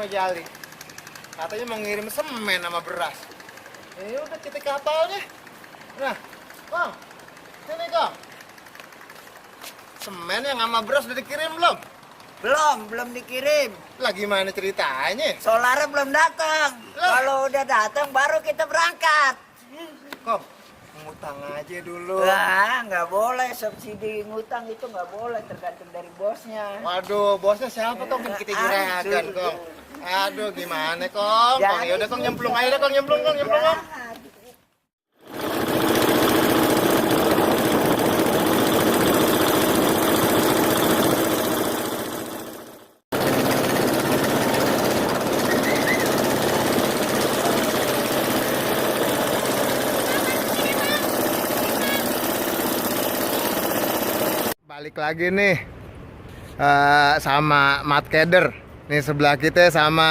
sama Jali. Katanya mau ngirim semen sama beras. Ya udah kita kapalnya. Nah, Kong, sini Kong. Semen yang sama beras udah dikirim belum? Belum dikirim. Lah gimana ceritanya? Solarnya belum datang. Kalau udah datang baru kita berangkat. Kong, ngutang aja dulu. Wah, nggak boleh subsidi ngutang itu nggak boleh, tergantung dari bosnya. Waduh, bosnya siapa Kong? Kan kita juragan Kong. Aduh, gimana Kong? Kong, ya udah Kong nyemplung aja deh Kong, nyemplung Kong. Balik lagi nih sama Mat Keder. Nih sebelah kita sama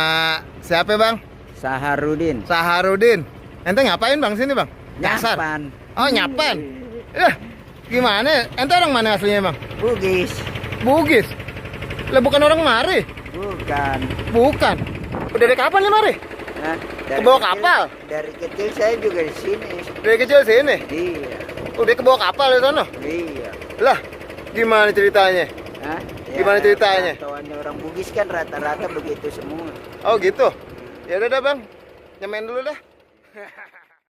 siapa Bang? Saharudin. Saharudin. Ente ngapain Bang sini Bang? Nyasar. Nyapan. Oh nyapan. Gimana? Ente orang mana aslinya Bang? Bugis. Bugis. Lah bukan orang mari. Bukan. Bukan. Udah dari kapan nih mari? Nah, Kebawa kapal? Dari kecil saya juga di sini. Dari kecil sini? Iya. Udah kebawa kapal di sana? Iya. Lah, gimana ceritanya? Hah? Gimana ceritanya? Tauannya orang Bugis kan rata-rata begitu semua. Oh gitu. Ya udah dah Bang. Nyamain dulu dah.